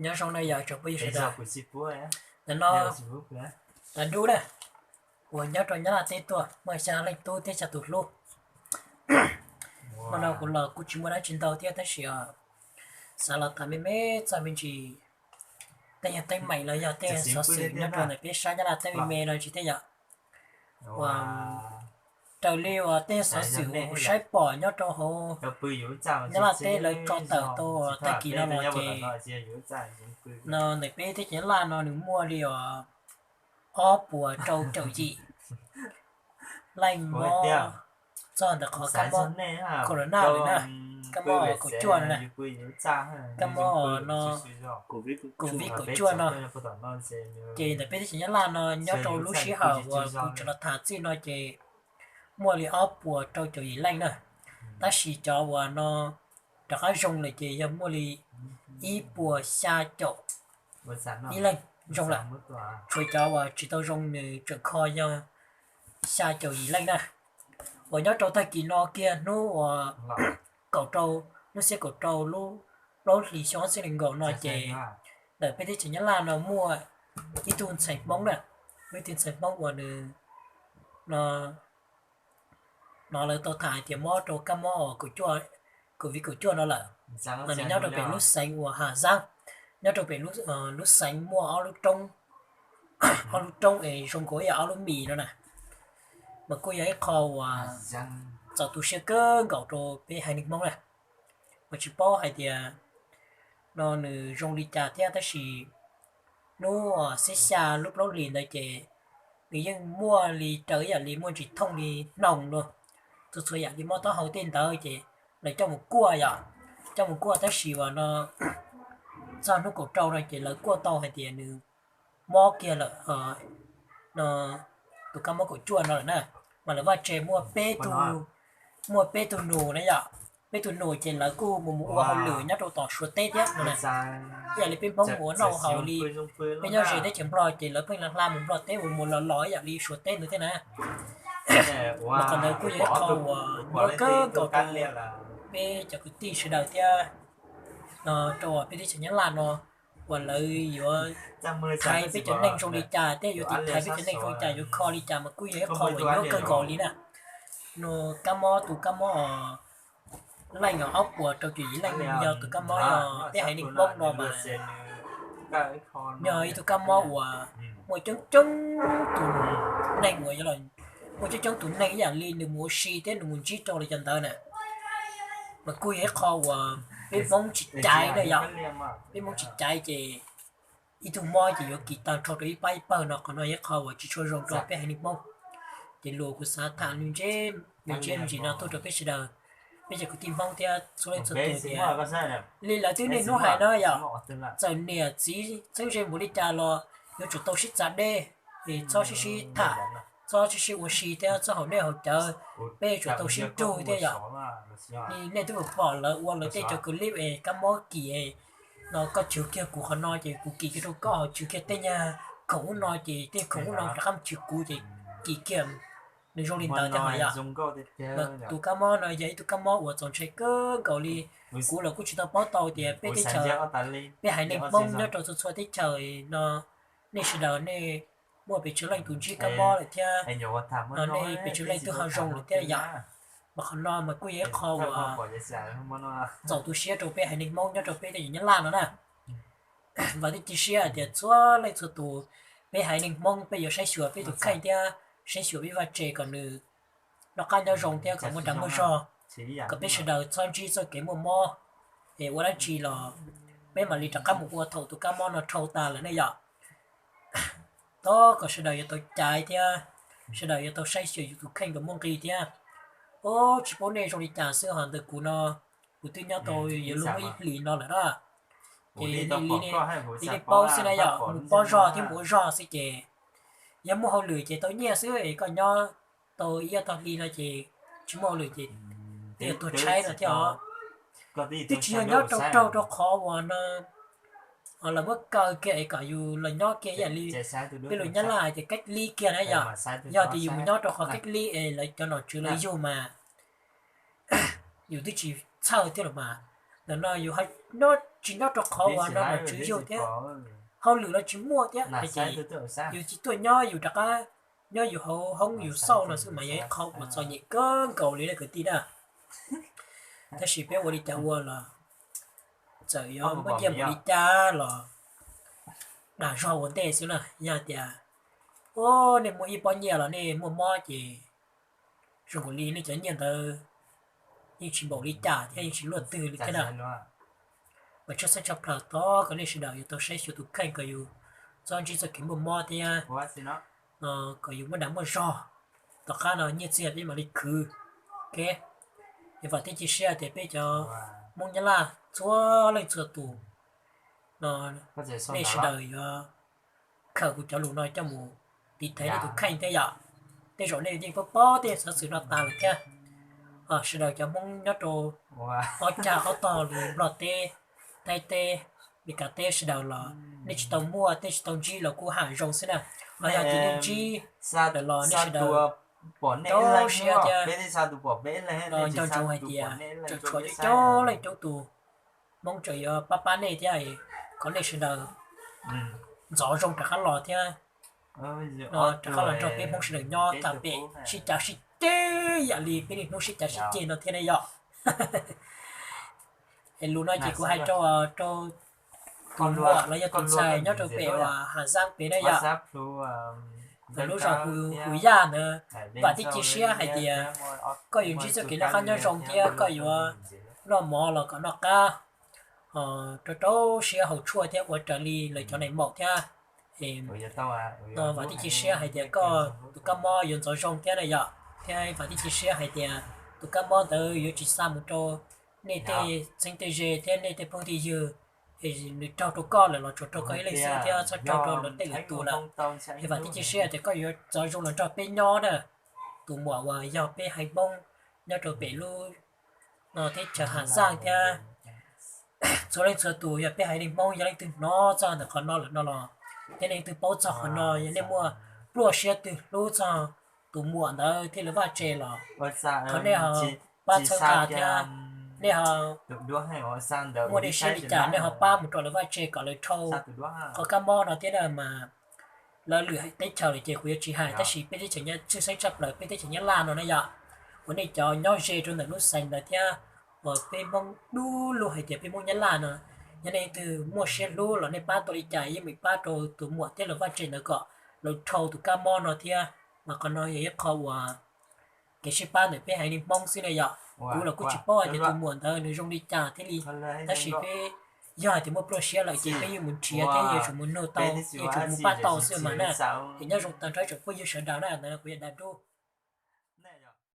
Nyob zoo na yog tsoom phooj ywg sawv daws. Ntawm no, tas dub na, uas nyob rau Nyab Laj teb tuaj muaj xya leej tub thiab xya tus hlub. Hmo no kuv los kuj tsis muaj dab tsi ntau thiab tab sis xav los tham me me txog me ntsis tej yog teeb meem los yog tej xov xwm nyob rau ntawm peb sab Nyab Laj teb me me no tsis thiab yom. Uas raws li uas tej xov xwm uas kuv saib pom nyob rau hauv Nyab Laj teb lawv tso tawm tau tag kis no los ces no ntawm peb teb chaws Nyab Laj no nws muaj li uas ob puas rau caum yim leej mob txog ntawm qhov kab mob corona lawm na, kab mob kaum cuaj no na, kab mob no Covid kaum cuaj no. Ces ntawm peb teb chaws Nyab Laj no nyob rau lub sij hawm uas kuv tseem los tham txij no ces muaj li ob puas rau caum yim leej na, tab sis cov uas no rov qab zoo lawm ces yog muaj li ib puas xya caum ib leej zoo lawm, tshuav cov uas tsis tau zoo nws tseem kho yog xya caum yim leej na. Uas nyob rau tag kis no kiag hnub uas kaum rau, lub xiab kaum rau lub plaub hlis xyoo ob txhiab nees nkaum no ces ntawm peb teb chaws Nyab Laj no muaj ib tug ntxhais Hmoob na, muaj ib tug ntxhais Hmoob uas nws no hnov lawv tau tham hais tias mob rau kab mob Covid kaum cuaj no lawm. Mas nws nyob rau pem lub xeev uas Hà Giang, nyob rau pem lub xeev muaj ob lub roob, ob lub roob es zoo nkaus ib yam ob lub mis no na. Mas kuj yog ib qho uas txaus tu siab kawg nkaus rau peb haiv neeg Hmoob na. Mas tsis paub hais tias no nws zoo li cas thiab tab sis hnub xiab xya lub plaub hlis ntawd ces nws yeej muaj li raws ib yam li muaj ntsis thooj li hnoos no, txhua txhua yam li mob taub hau tej ntawd ces lawv coj mus kuaj yom, coj mus kuaj tab sis uas no txog hnub kaum rau no ces lawv kuaj tau hais tias nws mob kiag lawm no, tus kab mob kaum cuaj no lawm na. Mas lawv vaj tse muaj peb tug, muaj peb tug nus na yom, peb tug nus ces lawv kuj mus mus ua hauj lwm nyob rau tom Suav teb thiab no na. Ib yam li peb Hmoob mus ua noj haus li, peb nyob ze teb chaws Nplog ces lawv pheej hla mus Nplog teb ua mus los los ib yam li Suav teb ntawd thiab na. Mas qhov ntawd kuj yog ib qho uas nyuaj kawg nkaus rau peb cov kwv tij sawv daws thiab no rau peb teb chaws Nyab Laj no uas lawv yuav thaiv peb cov neeg zoo li cas thiab yuav tiv thaiv peb cov neeg zoo li cas yuav kho li cas mas kuj yog ib qho uas nyuaj kawg nkaus li na. No kab mob tus kab mob leej ob puas rau caum yim leej yog tus kab mob yog peb haiv neeg Hmoob no mas yog ib tug kab mob uas muaj coob coob tus neeg uas yog los muaj coob coob tus neeg ib yam li nws mus ua si thiab nws mus ntsib rau li cov ntawd na. Mas kuj yog ib qho uas peb Hmoob tsis caiv na yom, peb Hmoob tsis caiv ces ib tug mob ces yuav kis tag nrho rau ib pab ib pawg no, qhov no yog ib qho uas tsis tshua zoo rau peb haiv neeg Hmoob. Ces lus kuv xav tham nws ntseb me ntsis no tuaj rau peb sawv daws, peb cov kwv tij Hmoob thiab txhua leej txhua tus tias li lawv twb niaj hnub hais no yom, txawm niam txiv txheeb ze mus li cas los yuav tsum tau sib txav deb, es txhob sib sib tham, txhob sib sib ua si thiab txhob haus dej haus cawv, peb yuav tsum tau sib nrug thiab yom. Li nej twb pom lawv ua lawv tej cov clip es kab mob kis no, koj chwv kiag kuv qhov no ces kuv kis kiag rau koj, chwv kiag tej nyuag khoom ub no ces tej khoom ub no rov qab chwv kuv ces kis kiag. Nws zoo li ntawd thiab yom. Tus kab mob no yog ib tug kab mob uas txaus ntshai kawg nkaus li. Kuv los kuj tsis tau paub tau tias peb teb chaws, peb haiv neeg Hmoob nyob rau txhua txhua teb chaws no nej sawv daws nej muaj pes tsawg leej tus ntsib kab mob lawm thiab no, nej pes tsawg leej twb ho zoo lawm thiab yom. Mas qhov no mas kuj yog ib qho uas txaus tu siab rau peb haiv neeg Hmoob nyob rau peb teb chaws Nyab Laj no na. Vam thiab cia siab hais tias txhua leej txhua tus peb haiv neeg Hmoob peb yuav saib xyuas peb tus kheej thiab saib xyuas peb vaj tse kom nws noj qab nyob zoo thiab kom muaj dag muaj zog, kom peb sawv daws txhob ntsib txoj kev muaj mob, es ua dab tsi los peb mam li rov qab mus ua thaum tus kab mob no dhau tas lawm ne yom. Thov kom sawv daws yuav tau caiv thiab sawv daws yuav tau saib xyuas yus tus kheej kom muaj nqis thiab. Ub, tsis paub nej zoo li cas xwb ho ntawm kuv no, kuv twb nyob tau yuav luag muaj ib hlis no lawm na. Ces li nej paub xwb na yom, mus pob zog thiab mus ua zog xwb ces yog muaj hauj lwm ces tau nyiaj xwb es koj nyob tau ib ob tog hli no ces tsis muaj hauj lwm ces tuag tshaib no thiab os. Twb tsis yog nyob rau raug rau qhov uas no lawv muab kaw kiag es kom yus los nyob kiag ib yam li peb lus Nyab Laj hais tias cách ly kiag na yom. Yog tias yus mus nyob rau qhov cách ly es lawv cov nom tswv lawv yug mas yus twb tsis txhawj thiab los mas. Ntawm no yus nyob tsis nyob rau qhov uas no los tswv yug thiab, hauj lwm los tsis muaj thiab, yus tsis tuaj nyob yus rov qab nyob yus hauv hoob yus xauj no xwb mas yog ib qho uas txom nyem kawg nkaus li na kwv tij na. Tab sis peb ua li cas ua los txawm yuav muaj nyiaj npaum li cas los dag zog ua ntej xwb na. Yog tias, o, nej muaj ib pob nyiaj los nej muaj mob ces zoo nkaus li nej cov nyiaj ntawd yeej tsis npaum li cas thiab yeej tsis luaj twg li thiab na. Mas tshwj xeeb tshaj plaws thov kom nej sawv daws yuav tau saib xyuas tus kheej kom yus txhob ntsib txoj kev muaj mob thiab kom yus muaj dag muaj zog. Tom qab no nyiaj txiag peb mam li khwv. Ok, es vam thiab cia siab tias peb cov Hmoob Nyab Laj txhua leej txhua tus no nej sawv daws yuav khaws kuv cov lus no coj mus tiv thaiv nej tus kheej thiab yom. Tej zaum nej yeej paub paub tej xov xwm no tas lawm thiab. Sawv daws cov Hmoob nyob rau ob cag ob tog li Nplog teb, Thaib teb, Meskas teb sawv daws los nej tsis tau muaj tej tsis tau ntsib los kuj ham zoo xwb na. Los yog tias nej ntsib lawm los nej sawv daws rau siab thiab nco ntsoov hais tias tseem tshuav coob coob leej coob tus Hmoob tseem yuav pab pab nej thiab kom nej sawv daws ntxov zoo rov qab los thiab rov qab los nrog peb Hmoob sawv daws nyob tag pem sib cav sib ceg yam li peb niaj hnub sib cav sib ceg no thiab ne yom. Es lus no ces kuv hais rau rau tus muam los yog tus ntxhais nyob rau pem uas Hà Giang pem na yom, lub zos Hù Yaj ntawd. Vam thiab cia siab hais tias koj yuav ntsib txoj kev noj qab nyob zoo thiab koj yuav noj mov los kom noj qab, rau rau siab haus tshuaj thiab ua raws li lawv cov nais maum thiab. Vam thiab cia siab hais tias koj tus kab mob yuav ntxov zoo thiab na yom, thiab vam thiab cia siab hais tias tus kab mob ntawd yuav tsis xa mus rau nej tej txheeb tej ze thiab nej tej phooj tej ywg. Es nws raug rau koj lawm los tsuas raug koj ib leeg xwb thiab txhob raug rau lawv tej lwm tus lawm. Es vam thiab cia siab tias koj yuav ntxov zoo los nrog peb nyob na. Tus muam uas yog peb haiv Hmoob nyob rau pem lub no teb chaws Hà Giang thiab txhua leej txhua tus yog peb haiv neeg Hmoob yog leej twg hnov txog ntawm qhov no lawm no los thiab leej twg paub txog qhov no, yog nej muaj pluaj siab twg hlub txog tus muam ntawd thiab lawv vaj tse los thov nej ho pab txhawb nqa thiab nej ho muaj dej siab li cas nej ho pab mus rau lawv vaj tse kom lawv dhau qhov kab mob no thiab na. Mas lawv lwm teb chaws lawm ces kuv yuav tsis hais, tab sis peb teb chaws Nyab, tshwj xeeb tshaj plaws peb teb chaws Nyab Laj no na yom, uas nej cov nyob ze rau ntawm lub xeev ntawd thiab uas peb Hmoob dub lug hais tias peb Hmoob Nyab Laj no, yog nej leej twg muaj siab hlub los nej pab tau li cas yeej meem pab rau tus muam thiab lawv vaj tse ntawd kom lawv dhau tus kab mob no thiab. Mas qhov no yog ib qho uas kev sib pab ntawm peb haiv neeg Hmoob xwb na yom. Kuv los kuj tsis paub hais tias tus muam ntawd nws zoo li cas thiaj li, tab sis peb yog hais tias muaj pluaj siab lawm ces peb yeej mus nrhiav thiab yuav tsum mus nug tau, yuav tsum mus pab tau xwb mas na. Ces nyob zoo tag nrho tsoom phooj ywg sawv daws na, ntawd kuv yog Dab Dub.